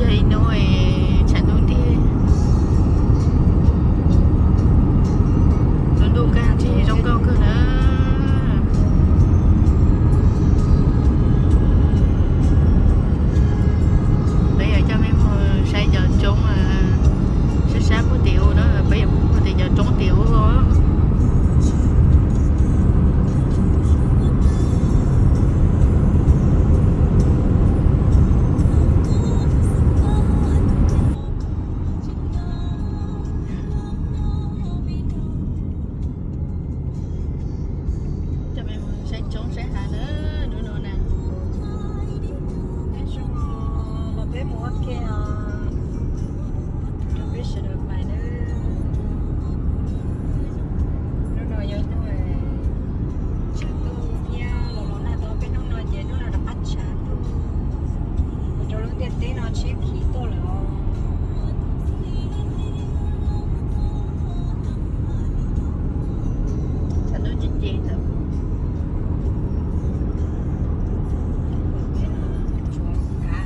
Ib hnub tshav ntuj nrig, lub ntuj kaj nrig zoo nkauj kawg na. Peb yuav coj mej mus saib cov roob sab sab puag tim u na, peb yuav mus puag tim cov roob tim u. Coj mej mus saib roob saib hav na, hnub no na. Peb zoo los peb mus ua ke os, rau peb sawv daws pais na. Hnub no yog hnub tshav ntuj thiab los los nag tau peb hnub no ces hnub no rov qab tshav ntuj, ua rau lub ntiaj teb no tshiab khiv tuaj lawm os. Tshav ntuj ces ces tau.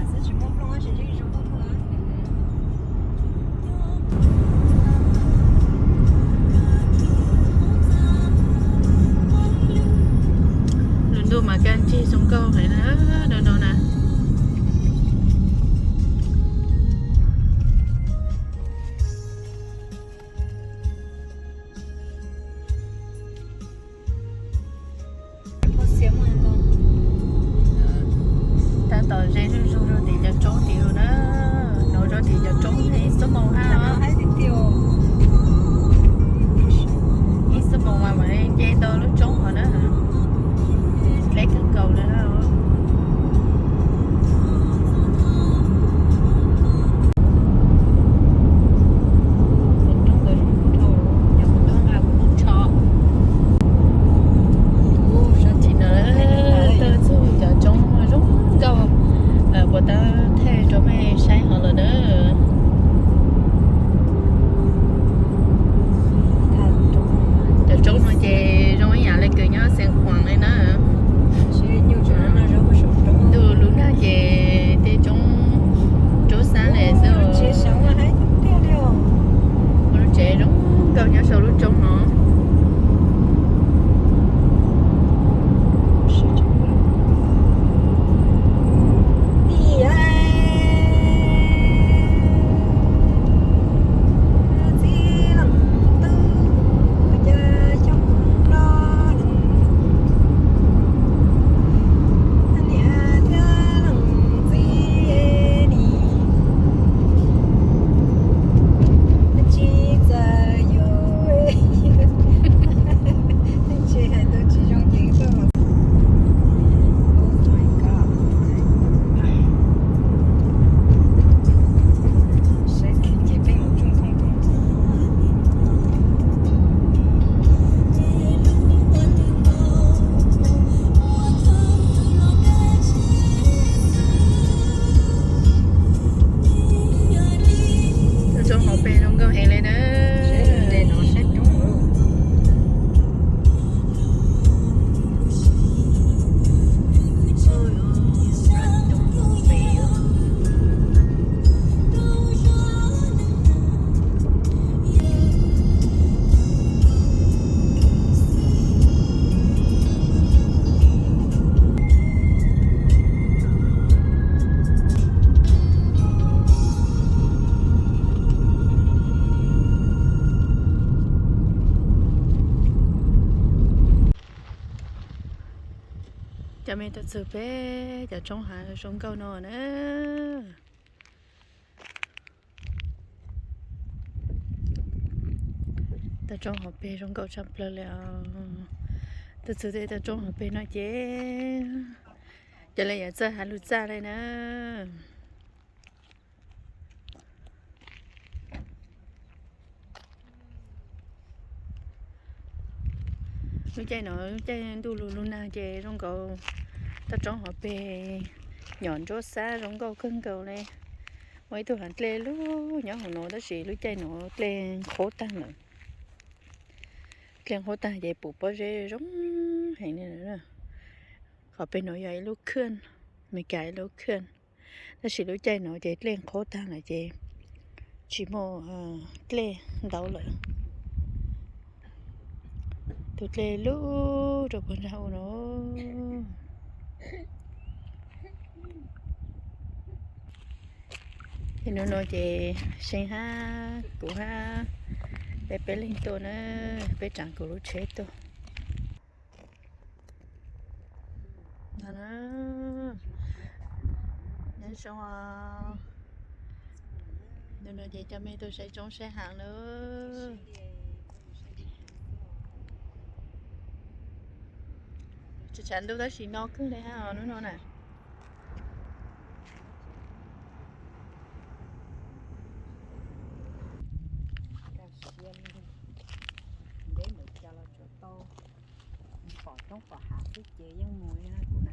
Tsis muaj plooj tsis yeej zoo nkauj. Lub ntuj mas kaj nrig zoo nkauj heev na, no no na. Tab tom ze zuj zus rau tim cov roob tim lawm na. Nuv rau tim cov roob ib xuab moos hab os. Ib xuab moos mas mam li nce tau lub roob hov na. Dleb kawg nkaus li na. Cov roob ntawd zoo nkauj dhau, yog kuv tuaj nqa kuv lub tsho. Ub, sab tim no tuaj txug cov roob zoo nkauj, puas tab thaij rau mej saib hov lawm na. Cov roob no ces zoo ib yam li kws nyob Xeev Khuam li na. Ntuj lub nag ces tej roob, roob xab li xwb. Lub tsev zoo nkauj nyob saum lub roob no. Roob hauv pes zoo nkauj heev li na. Cov me tuaj txug peb cov roob hav zoo nkauj no na. Toj roob hauv pes zoo nkauj tshaj plaws li os. Tuaj txug tej toj roob hauv pes no ces cov li yuav txawj hav lug txaj li na. Lub caij no lub caij ntuj lug lug nag ces zoo nkaus toj roob hauv pes nyom ntsuab xab zoo nkauj kawg nkaus li. Muaj ib tug hav dlej lug nyob hauv no tab sis lub caij no dlej qhuav tag lawm. Dlej qhuav tag ces pum pob zeb zoo heev li. Qhov pem no yog ib lub khaj, Meskas ib lub khaj. Tab sis lub caij no ces dlej qhuav tag lawm ces tsis muaj dlej ntau lawm. Tus dlej lub rau puag nrag u no. Hnub no ces Seeb hab kuv hab peb peb leeg tuaj na, peb tsav kuv lub tsheb tuaj. Nyob zoo, hnub no ces coj mej tuaj saib roob saib hav na. Tshav ntuj tab sis no kawg li hab hnub no na. Ntev mus cas los tsuas tau pom roob pom hav xwb ces yeej mus li no kuv.